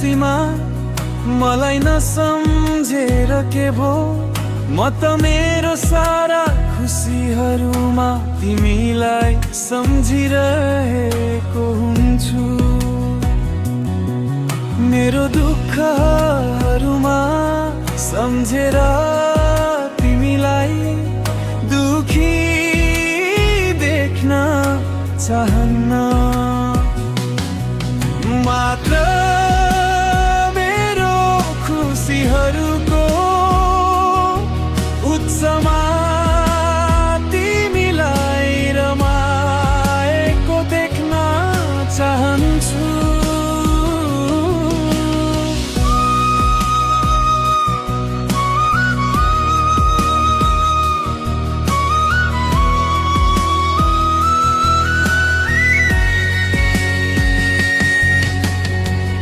खुसीमा मलाई नसम्झेर के भो, म त मेरो सारा खुसीहरूमा तिमीलाई सम्झिरहेको हुन्छु। मेरो दुःखहरूमा सम्झेर तिमीलाई दुखी देख्न चाहन्न। मात्र मेरो खुसीहरूको उत्सवमा तिमीलाई रमाएको देख्न चाहन्छु।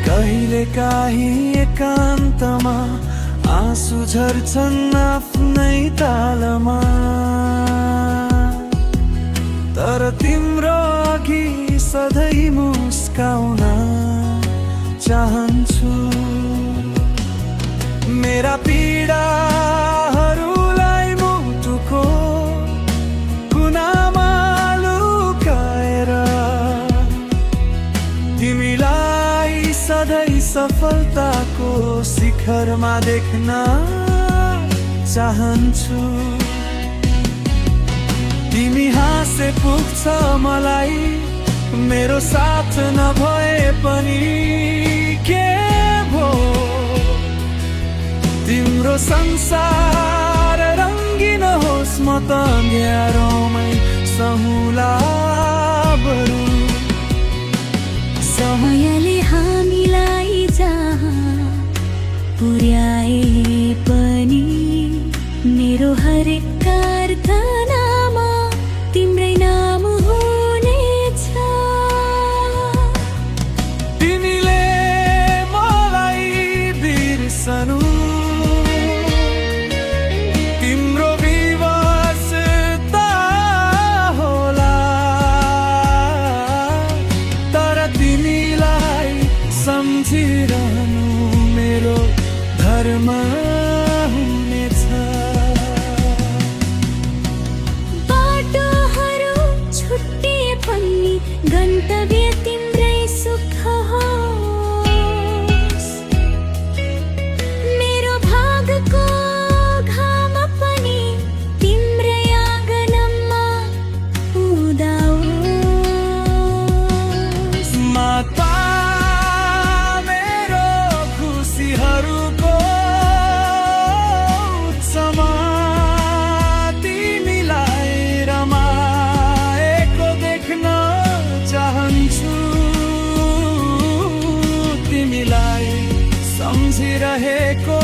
कहिलेकाहीँ एकान्तमा आँसु झर्छन् आफ्नै तालमा, तर तिम्रो अघि सधैँ मुस्काउन चाहन्छु। मेरा पीडाहरूलाई मुटुको कुनामा लुकाएर तिमीलाई सधैँ सफलताको शिखरमा देख्न चाहन्छु। तिमी हाँसे पुग्छ मलाई, मेरो साथ नभए पनि के भो, तिम्रो संसार रङ्गिन होस्, म त अँध्यारोमै सहुला बरु। समयले हामीलाई जहाँ पुर्याए पनि मेरो हरेक प्रार्थनामा तिम्रै नाम हुनेछ। तिमीले मलाई बिर्सनु तिम्रो विवशता होला, तर तिमीलाई सम्झिरहनु मेरो धर्म हुनेछ। बाटोहरू छुट्टिए पनि गन्तव्य तिम्रै सुख होस्। मेरो भागको घाम पनि तिम्रै आँगनमा उदाओस्। माता मेरो खुसीहरूको उत्सवमा तिमीलाई रमाएको देख्न चाहन्छु। तिमीलाई सम्झिरहेको